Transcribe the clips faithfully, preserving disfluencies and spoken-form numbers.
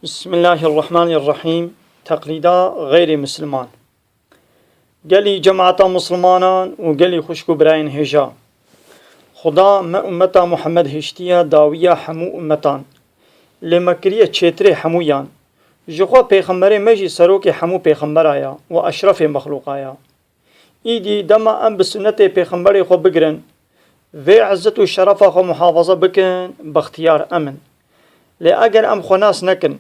Bismillahirrahmanirrahîm. Teqlîda xeyrê misliman. Gelî cemaeta mislimanan û gelî xwişk û birayên hêja. Xuda me ummeta Muhammed hiştiye dawiya hemû ummetan. Lê me kiriye çêtirê hemûyan. Ji xwe pêxemberê me jî serokê hemû pêxembera ya û eşrefê mexlûqa ya. Îdî dema em bi sunnetê pêxemberê xwe bigirin, vê izzet û şerefa xwe muhafaza bikin, bextiyar em in. Lê eger em xwe nas nekin,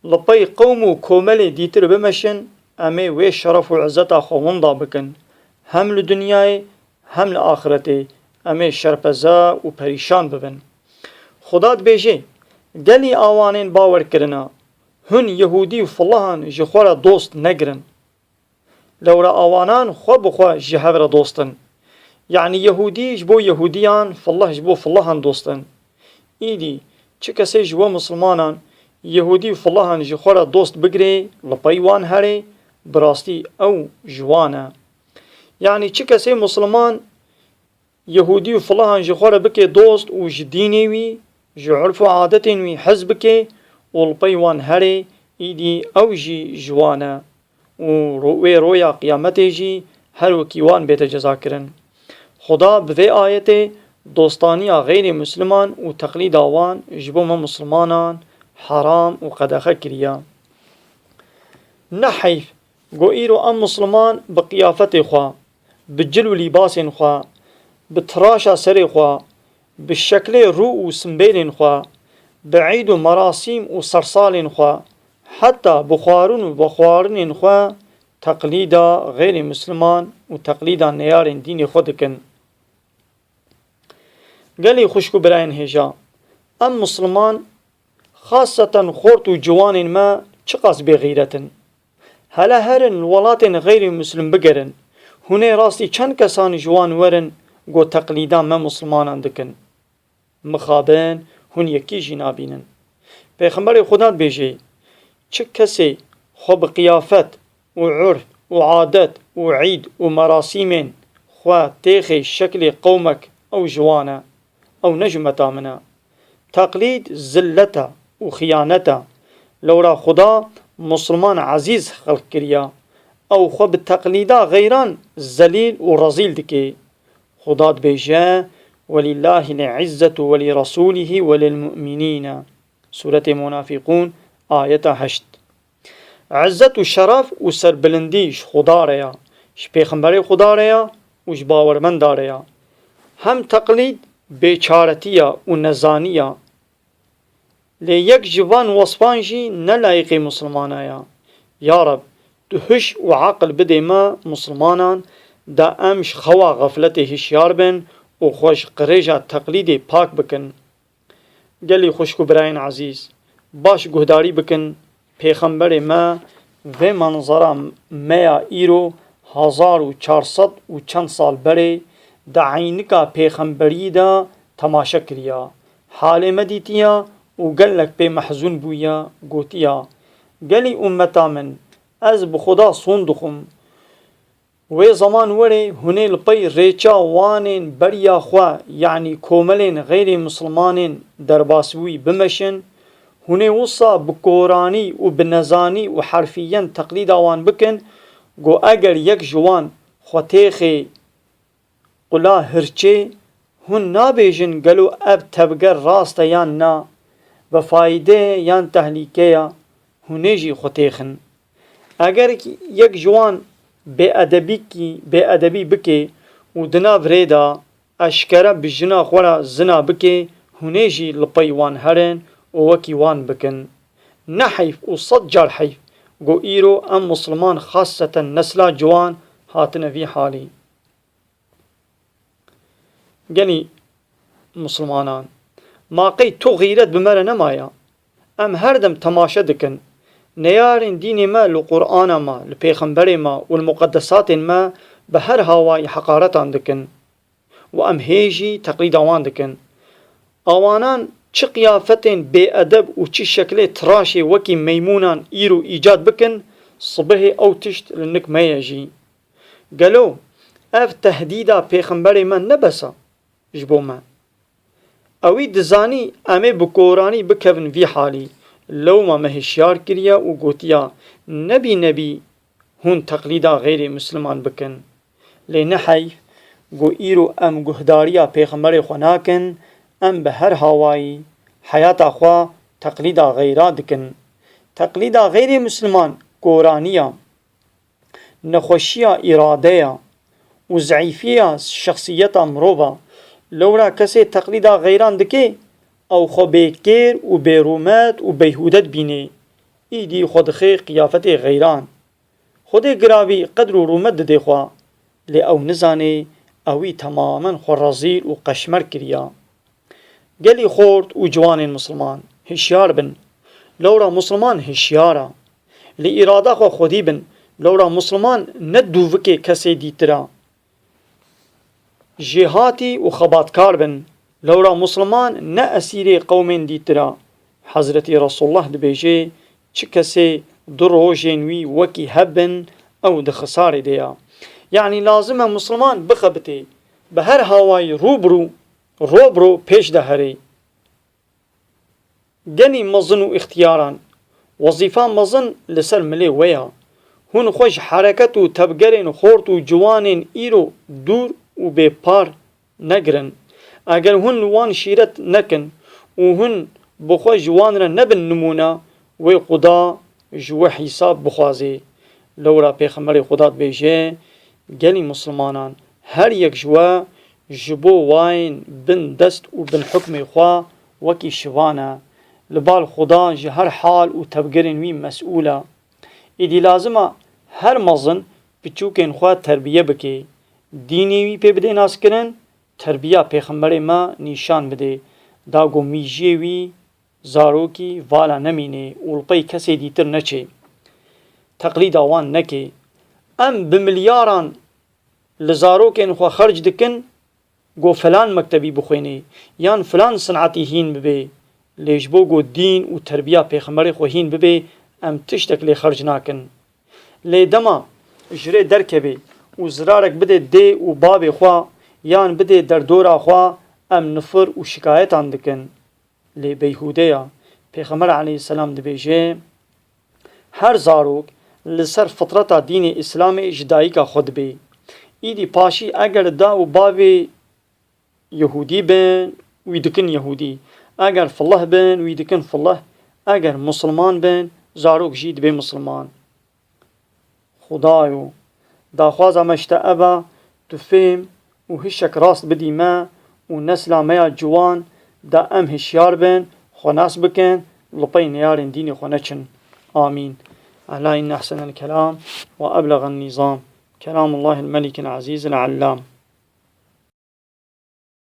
li pey qewm û komelê dîtir bimeşin, em ê wê şeref û izzeta xwe winda bikin. Hem li dinyayê, hem li axiretê em ê şerpeze û perîşan bibin. Xuda dibêje, gelî awanên bawer kirina, hûn Yehûdî û filahan ji xwe re dost negirin. Lewra awanan xwe bi xwe ji hev re dost in. Yanî Yehûdî ji bo Yehûdiyan, fillah ji bo filahan dost in. Îdî çi kesê ji we misilmanan Yehûdî û filahan ji xwe re dost bigirê, li pey wan herê, bi rastî ew ji wan e. Yanî çi kesê misilman Yehûdî û filahan ji xwe re bike dost û ji dînê wî, ji urf û adetên wî hez bike û li pey wan herê, îdî ew jî ji wan e û ro-, wê roya qiyametê jî her wekî wan bête cezakirin. Xuda bi vê ayetê dostaniya xeyrê misliman û teqlîda wan ji bo me misilmanan heram û qedexe kiriye. Ne heyf, go îro em misilman bi qiyafetê xwe, bi cil û lîbasên xwe, bi tiraşa serê xwe, bi şeklê rû û simbêlên xwe, bi îd û merasîm û sersalên xwe, heta bi xwarin û vexwarinên xwe teqlîda xeyrê misliman û teqlîda neyarên dînê xwe dikin. Gelî xwişk û birayên hêja, em misilman, xaseten xort û ciwanên me çiqas bêxîret in. Hele herin li welatên xeyrî muslim bigerin, hûn ê rastî çend kesan ji wan werin ku teqlîda me misilmanan dikin? Mixabin hûn yekî jî nabînin. Pêxemberê Xuda dibêje, çi kesê xwe bi qiyafet û urf û adet û îd û merasîmên xwe têxê şeklê qewmek, ew ji wan e, ew ne ji umeta min e. Teqlîd zillet e û xiyanet e. Lewra Xuda misilman ezîz xelq kiriya. Ew xwe bi teqlîda xeyran zelîl û rezîl dike. Xuda dibêje, "Welillahil izzetu we li Resûlihî we lil mu'minîne." Sûretê Munafîqûn, ayeta heşt. Izzet û şeref û serbilindî ji Xuda re ya, ji Pêxemberê Xuda re ya û ji bawermenda re ya. Hem teqlîd bêçaretî ya û nezanî ya. Lê yek ji van wesfan jî ne layiqê misilmana ya. Ya Reb, tu hiş û aqil bidê me misilmanan, da em ji xewa xefletê hişyar bin û xwe ji qirêja teqlîdê pak bikin. Gelî xwişk û birayên ezîz, baş guhdarî bikin, Pêxemberê me vê menzera me ya îro hezar û çar sed û çend sal berê di eynika pêxemberiyî de temaşe kiriya, halê me dîtiya û gelek pê mehzûn bûya, gotiya, Gelî ummeta min, ez bi Xuda son dixwim, wê zeman werê hûn ê li pey rêça wanên beriya xwe, yanî komelên xeyrê misilmanên derbasbûyî bimeşin, hûn ê wisa bi koranî û bi nezanî û herfiyen teqlîda wan bikin, ku eger yek ji wan xwe têxê qula hirçê, hûn nabêjin gelo ev tevger rast e yan na, bi fayde yan tehlîke ya, hûn ê jî xwe têxin. Eger yek ji wan bêedebîkî, bêedebî bike û di nav rê de eşkere bi jina xwe re zina bike, hûn ê jî li pey wan herin û wekî wan bikin. Ne heyf û sed car heyf ku îro em misilman xaseten nesla ciwan hatine vî halî. Gelî misilmanan, ma qey tu xîret bi me re nemaya? Em her dem temaşe dikin. Neyarên dînê me li Qur'ana me, li pêxemberê me û li muqeddesatên me bi her hawayî heqaretan dikin. Û em hê jî teqlîda wan dikin. Awanan çi qiyafetên bêedeb û çi şeklê tiraşê wekî meymûnan îro îcad bikin, sibehê ew tişt li nik me ye jî. Gelo ev tehdîda pêxemberê me ne bes e ji bo me? Ewî dizanî em ê bi koranî bikevin vî halî. Lewma me hişyar kiriye û gotiya, nebî nebî hûn teqlîda xeyrê misliman bikin. Lê ne heyf, ku îro em guhdariya pêxemberê xwe nakin, em bi her hawayî heyata xwe teqlîda xeyra dikin. Teqlîda xeyrê misliman koraniya, nexweşiya îradeya û zeîfiya şexsiyeta mirova. Lewra kesê teqlîda xeyran dike, ew xwe bêkêr û bêrûmet û beyhûde dibîne. Îdî xwe dixe qiyafetê xeyran. Xwedê giravî qedr û rûmet dide xwe, lê ew nizane ewî temamen xwe rezîl û qeşmer kiriya. Gelî xort û ciwanên misliman, hişyar bin. Lewra misliman hişyar a. Li îrada xwe xwedî bin. Lewra misliman ne dûvikê kesê dîtir a. Jêhatî û xebatkar bin. Lewra misliman ne esîrê qewmên dîtir a. Hezretî Resulullah dibêje, çi kesê du rojên wî wekî hev bin, ew di xisarê de ya. Yanî lazim e misliman bixebitê, bi her hawayî rû bi rû, ro bi ro pêş de herê. Genî mezin û îxtiyaran, wezîfa mezin li ser milê we ya. Hûn xwe ji hereket û tevgerên xort û ciwanên îro dûr û bêpar negirin. Eger hûn li wan şîret nekin û hûn bi xwe ji wan re nebin nimûne, wê Xuda ji we hîsab bixwazê. Lewra Pêxemberê Xuda dibêje, gelî mislimanan, her yek ji we ji bo wayên bin dest û bin hukmê xwe wekî şivan e. Li bal Xuda ji her hal û tevgerên wî mesûl e. Îdî lazim e her mezin piçûkên xwe terbiye bike. Dînê wî pê bidê naskirin, terbiya Pêxemberê me nîşan bidê, da ku mîjiyê wî zarokî vala nemînê û li pey kesê dîtir neçê. Teqlîda wan nekê. Em bi milyaran li zarokên xwe xerc dikin, ku filan mektebî bixwênê yan filan sinetî hîn bibe, lê ji bo ku dîn û terbiya Pêxemberê xwe hîn bibe, em tiştek lê xerc nakin. Lê dema ji rê derkeve û zirarek bide dê û bavê xwe yan bide derdora xwe, em nifir û şikayetan dikin. Lê beyhûde ya. Pêxember aleyhisselam dibêje, her zarok li ser fitreta dînê Îslamê ji dayika xwe dibe. Îdî paşî eger da û bavê Yehûdî bin, wî dikin Yehûdî. Eger filih bin, wî dikin filih. Eger misilman bin, zarok jî dibe misilman. Xudayo, daxwaza me ji te ev e, tu fêm û hişek rast bidî me û nesla me ya ciwan da em hişyar bin, xwe nas bikin, li pey neyarên dînê xwe neçin. Amîn. Ela inne ehsenel kelam ve eblegan nîzam. Kelamullahil melikil azîzil allam.